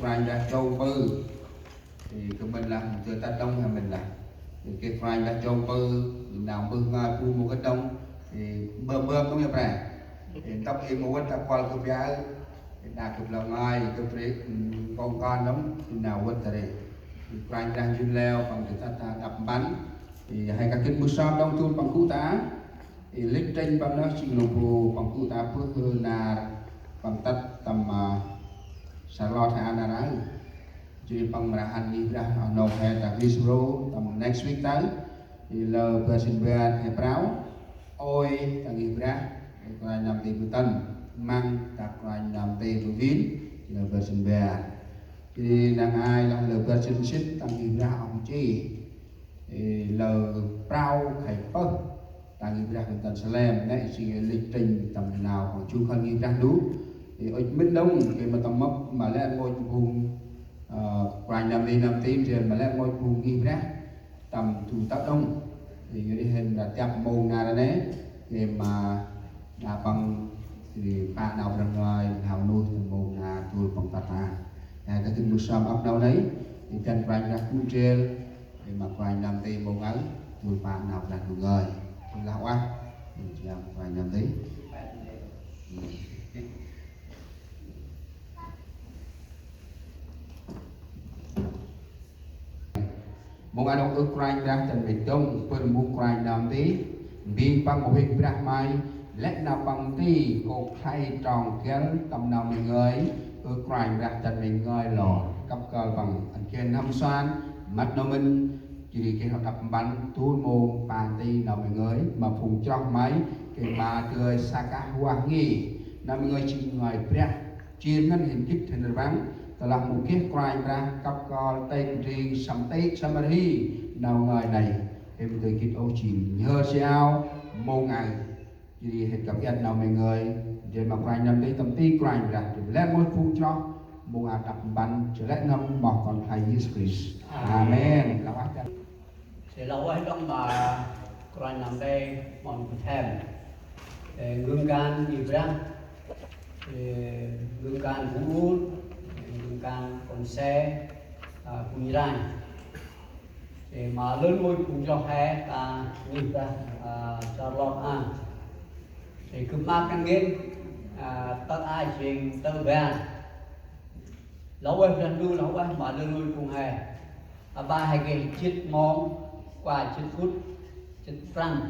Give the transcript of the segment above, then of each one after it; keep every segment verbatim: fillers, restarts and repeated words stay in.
Kôranh Brah Jông Pư. Ê, kơ mĭn lah, mâu dơi tât đŏng hê mĭn lah. Ê, geh Kôranh Brah Jông Pư, nau mbơh ngơi bu mâu gĭt đŏng. Ê, mbơh mbơh đŏng ya Brah. Ê, ntŭk ê mâu vât ta kuăl gâp ya. Ê, đă gâp lŏ ngơi, gâp rê, ừm, kông kon đŏng, nau vât ta rê. Ê, Kôranh Brah njŭn leo, păng dơi tât ta đăp mpăn. Ê, hê kah gĭt mbơh sơm đŏng dôl păng gŭ ta. Ê, lịch trình păng nơh jêng lŏ bu păng gŭ ta bơh hơ nar păng tât tâm, a, Charlotte hê a nar aơ. Jêh ri păng mra hăn ngih Brah, a, nôk hê ta Greensboro tâm next week ta. Ê, lơ bar jê̆t bar hê prao. Ôi ta ngih Brah, ê, Kôranh Nam Tây Bhutan, măng ta Kôranh Nam Tây Bhutan, lơ bar jê̆t bar. Jêh ri năng ai lah lơ bar jê̆t sĭt ta ngih Brah ŏng chi. Ê, lơ prao khay pơh ta ngih Brah Bhutan Salem, nê jêng lịch trình tâm nau păng jŭ khân ngih Brah lu. Ê, ŭch mĭn đŏng, gay ma tâm mâp ma lĕ rngôch phung, ơ, Kôranh Nam Tây, Nam Tây, ndrel ma lĕ rngôch phung ngih Brah tâm du tât đŏng. Ê, yor ri hên đă tiăp mông nar nê, gay ma đă păng, jêh ri pă nau Brah ngơi, nau nuih tâm mông nar dôl păng tât ta. Ê, kah gĭt mbơh sơm ăp nau nây, ê, dăn Kôranh Brah gŭ ndrel, ê, ma Kôranh Nam Tây mông aơ, dôl pă nau Brah ngơi. Lah ueh, ê, jêng Kôranh Nam Tây. Mông a nŏng ơ Kôranh Brah dăn may dŏng, pơr mŭk Kôranh Nam Tây, mbing păng mâu hêk Brah may, lĕ nau păng nti, kŏ khlay trong găl tâm nau may ngơi, ơ Kôranh Brah dăn may ngơi lor, kăp kơl păng, ăn geh n'hâm san, măt nau mĭn, jêh ri geh nau đăp mpăn, dôl mông păng nti nau may ngơi, ma phung chroh may, gay ma dơi sa kah huah nghi, nau may ngơi jêng ngơi Brah, jêr ngăn hên gĭt hên rbăng, tơlah mâu geh Kôranh Brah kăp kơl têk ndring săm têk săm rhi nau ngơi nây. Hên mâu dơi gĭt ôh jêng nhhơr siau mông aơ. Jêh ri hên kăp iăt nau may ngơi, jêh ma Kôranh Nam Tây tâm ti Kôranh Brah, jêh lĕ rngôch phung chroh, mông aơ đăp mpăn, jêh lĕ n'hâm moh Kon Khlay Yêsu Krist. Amen. Amen. Lah ueh. Ê, lah ueh đŏng ma Kôranh Nam Tây, mon Bethel. Ê, ngưng kan ngih Brah. Ê, ngưng kan bu ur. Ê, ngưng kan kon se, a, bu njrăng. Ê, ma lơn môi bu njroh he, ta ngih Brah, a, Charlotte a. Ê, gâp maak ngăn ngên, a, tơ̆ a jêng tơ̆ ba. Lah ueh Brah Ndu, lah ueh ma lơn môi bu he. Aƀaơ he geh jê̆t mông, kua jê̆t phút, jê̆t prăm.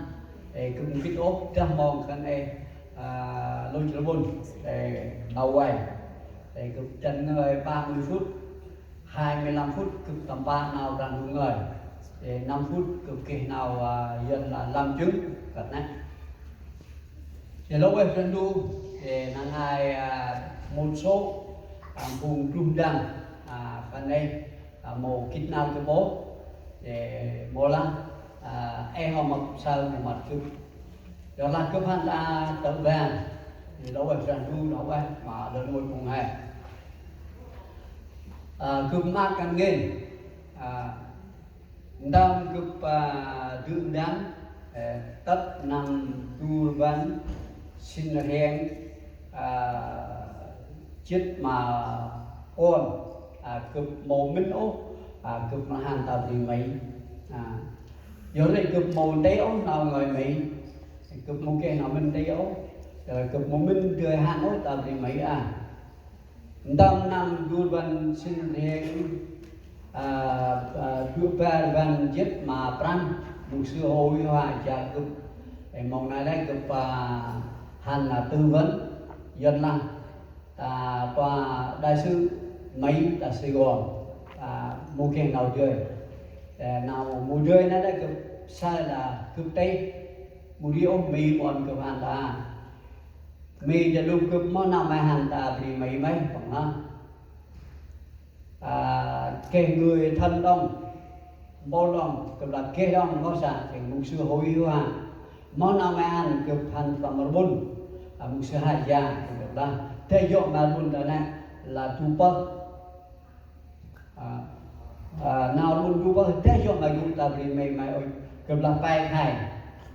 Ê, gâp mâu gĭt ôh, dah mông khân ê, a, lôch rbŭn, ê, nau vay. Ê, gâp dăn ngơi ba mươi phút, hai mươi lăm phút gâp tâm pă nau Brah Ndu ngơi. Ê, năm phút gâp geh nau, a, Yuăn lah làm chứng, kơt nĕ. Ê, lah ueh Brah Ndu, ê, năng ai, a, một số, a, phung trôm dăng, a, khân ê, a, mâu gĭt nau gâp ôh, ê, mâu lah, a, ê hŏ mâp saơ mâu măt gâp. Yor lah gâp hăn ta tơ̆ ba, ê, lah ueh Brah Ndu, lah ueh ma lơn môi phung he. A, gâp maak ngăn ngên, a, Ntơm gâp, a, dŭt ndăm, ê, tât năm du rbăn sĭn rhiăng, a, jê̆t ma puăn, a, gâp mâu mĭn ôh, a, gâp mra hăn ta bri Mây. A, yor ri gâp mâu nti ôh nau ngơi Mây, gâp mâu geh nau mĭn nti ôh, yor gâp mâu mĭn dơi hăn ôh ta bri Mây a. Ntơm năm du rbăn sĭn rhiăng, a, a, du rbăn jê̆t ma prăm, mục sư Hồ Huy Hoa jao gâp. Ê, mông nây lĕ gâp, a, hăn, a, tư vấn, Yuăn lah, ta, ta đại sứ Mây ta Sài Gòn, ta mâu geh nau dơi. Ê, nau mâu dơi nây lĕ gâp saơ lah gâp têh, mâu ri ôh Mây mâu ăn gâp hăn ta. Mây ta lŭp gâp moh nau may hăn ta bri Mây may păng nơh. A, geh người thân đŏng, mpôl đŏng, gâp lah geh đŏng, moh sa, geh mục sư Hồ Hiếu Hoàng. Moh nau may hăn gâp hăn tâm rbŭn, a, mục sư Hà Gia, gâp lah, deh yơ̆ ma rbŭn ta nây, lah du pơh. A, a, nau rbŭn du pơh deh yơ̆ ma gŭ ta bri Mây may ŭch, gâp lah pe khay,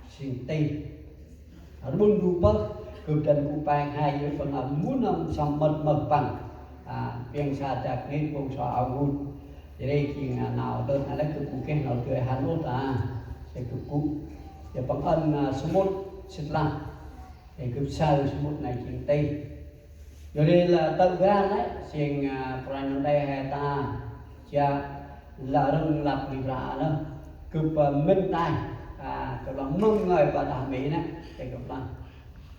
sĭn tih. Rbŭn du pơh, gâp dăn gŭ pe khay, yơh păng a mŭn năm săm mât mơh păng. a, piăng sa dak nit bông so ao gŭt. Jêh ri jêng, a, nau dơt nau lĕ gâp mâu geh nau dơi hăn ôh ta. Jêh gâp gŭ. Jêh păng ăn, a, samƀŭt sĭt lah. Jêh gâp saơ samƀŭt nây jêng tih. Yor ri lah tơ̆ bar nây jêng, a, pran nau dơi he ta. Jêh lah rŏng lăp ngih bra nây. Gâp, a, mĭn tay. A, gâp lah mơm ngơi ƀă đah Mi nây. Jêh gâp lah.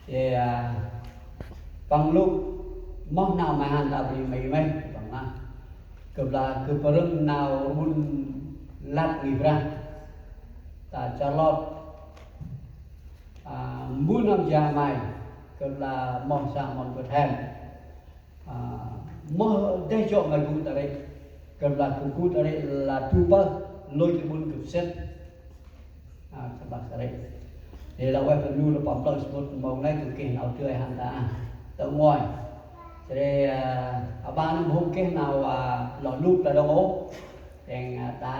Jêh, a, păng lŭ moh nau may hăn ta bri Mi may, păng lah. Gâp lah gâp rŏng nau rƀŭn lăp ngih bra. Ta Charlotte, a, mbu năm jêh may, gâp lah moh sa mon gâp hem. A, moh deh jŏ may gŭ ta ri, gâp lah gâp gŭ ta ri lah du pơh, lôch rƀŭn gâp sĭt. A, gâp lah ta ri. Jêh lah ueh Brah Ndu lah păng plơ̆ samƀŭt mông nây gâp geh nau dơi hăn ta. Tơ̆ nguai. Jêh ri, a, aƀaơ nơm hôm geh nau, a, lŏ lŭp ta đŏng ôh. Jêng, a, ta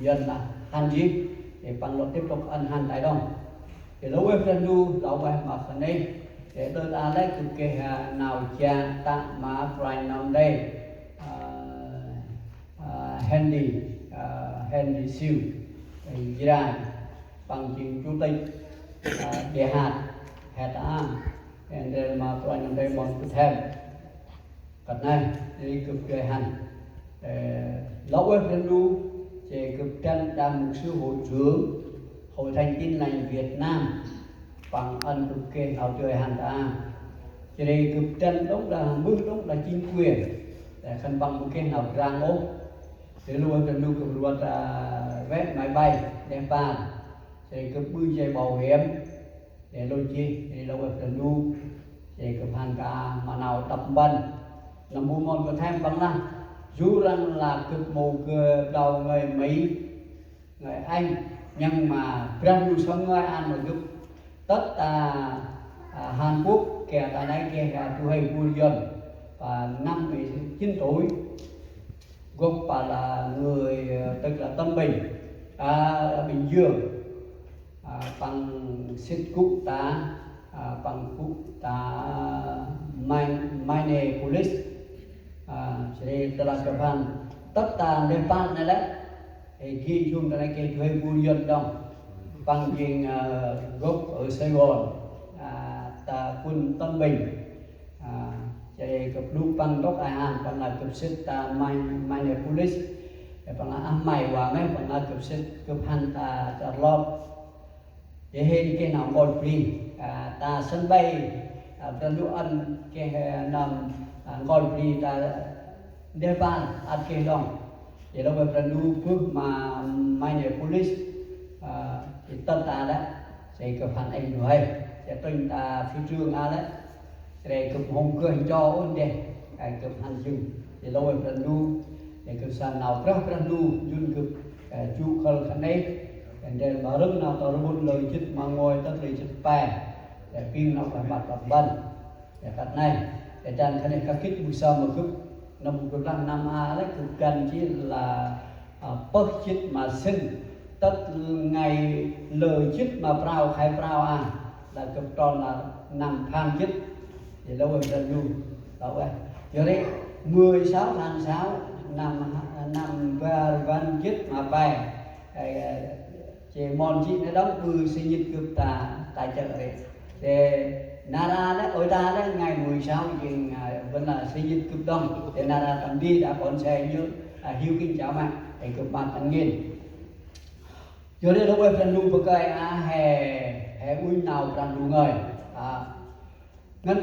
Yuăn lah hăn jêh. Jêh păng lŏ tiếp tục ăn hăn ta đŏng. Jêh lah ueh Brah Ndu, lah ueh ma khân ay. Jêh đơ̆ ta lĕ gâp geh, a, nau jă tă ma Prime Nông Day. A, a, Hendy, a, Hendy Siu, a, Jrai, păng jêng chủ tịch, a, Đê Hạt, Hạt An, Henry ma Prime Nông Day mon gâp hem. Kơt nây, jêh ri gâp dơi hăn. Ơ, lah ueh Brah Ndu, jêh gâp dăn đah mục sư hội trưởng Hội Thánh Tin Lành Việt Nam, păng ăn gâp geh nau dơi hăn ta. Jêh ri gâp dăn đŏng đah mbơh đŏng đah chính quyền, ơ, khân păng mâu geh nau krang ôh. Jêh lah ueh Brah Ndu gâp rvăt, ơ, vé máy bay đeh bar. Jêh ri gâp ƀư jay bảo hiểm. Jêh lôch jêh, jêh lah ueh Brah Ndu. Jêh gâp hăn ta ma nau đăp mpăn. Nâm bu mon gâp thêm păng lah. Dù rằng là gâp mâu geh đao ngơi Mi, ngơi Anh, nhưng mà Brah Ndu sŏng ngơi ăn ma gâp. Tât ta, a, Hàn Quốc, geh ta nây geh, a, du huê bu Yuăn. Và năm mươi chín tuổi. Gốc pă là người, ờ, tức là Tân Bình, à, Bình Dương. À, păng sĭt gŭ ta, à, păng gŭ ta Min-, Minneapolis. À, jêh ri tơlah gâp hăn tât ta Nepal nây lĕ, ê, geh jung ta nây geh du huê bu Yuăn đŏng. Păng jêng, ờ, gốc ở Sài Gòn, à, ta quận Tân Bình. À, jêh ri gâp lŭ păng dôk ay hăn, păng lah gâp sĭt ta Min-, Minneapolis. Jêh păng lah ah may va may, păng lah gâp sĭt, gâp hăn ta Charlotte. Jêh hên geh nau nkoch bri, à, ta sân bay, à, ta lŭ ăn geh, à, nâm, à, nkoch bri ta Nepal, ăt geh đŏng. Jêh lah ueh Brah Ndu bơh ma Minneapolis, à, jêh tât ta lĕ, jêh gâp hăn êng du huê. Jêh tŭnh ta phi trường a lĕ, jêh ri gâp hông gơnh cho ôh ndeh, ơ, gâp hăn jŭm. Jêh lah ueh Brah Ndu, jêh gâp sa nau Brah Brah Ndu, jŭn gâp, ơ, jŭ khâl khân ay, jêh ndrel ma rơ̆ng nau ta rƀŭn lơ jĭt ma nguay tât lơ jĭt pe, jêh pĭn nau ta ƀăt ƀăt ƀăn. Jêh kơt nây, jêh dăn khân ay kah gĭt bu sa ma gâp, nâm bu gâp lah năm a lĕ gâp găn jêh lah, à, pơh jĭt ma sĭn, tât ngai lơ jĭt ma prao khay prao a, lah gâp ton lah năm pham jĭt. Jêh lah ueh Brah Ndu, lah ueh. Yor ri, mười sáu tháng sáu, năm, năm bar rbăn jĭt ma pe. Ê, jêh mon jêh nây đŏng ƀư sĭn nhĭt gâp ta, ta chơ ri. Jêh nar aơ lĕ, ôi ta lĕ, ngày mười sáu jêng, à, vẫn là sĭn nhĭt gâp đŏng. Jêh nar aơ tâm di ta kon se nhơ, à, hiu kinh cháo mẹ, ê, gâp măt ăn ngên. Yor ri lah ueh Brah Ndu bơh kơi a he, he uănh nau Brah Ndu ngơi. A,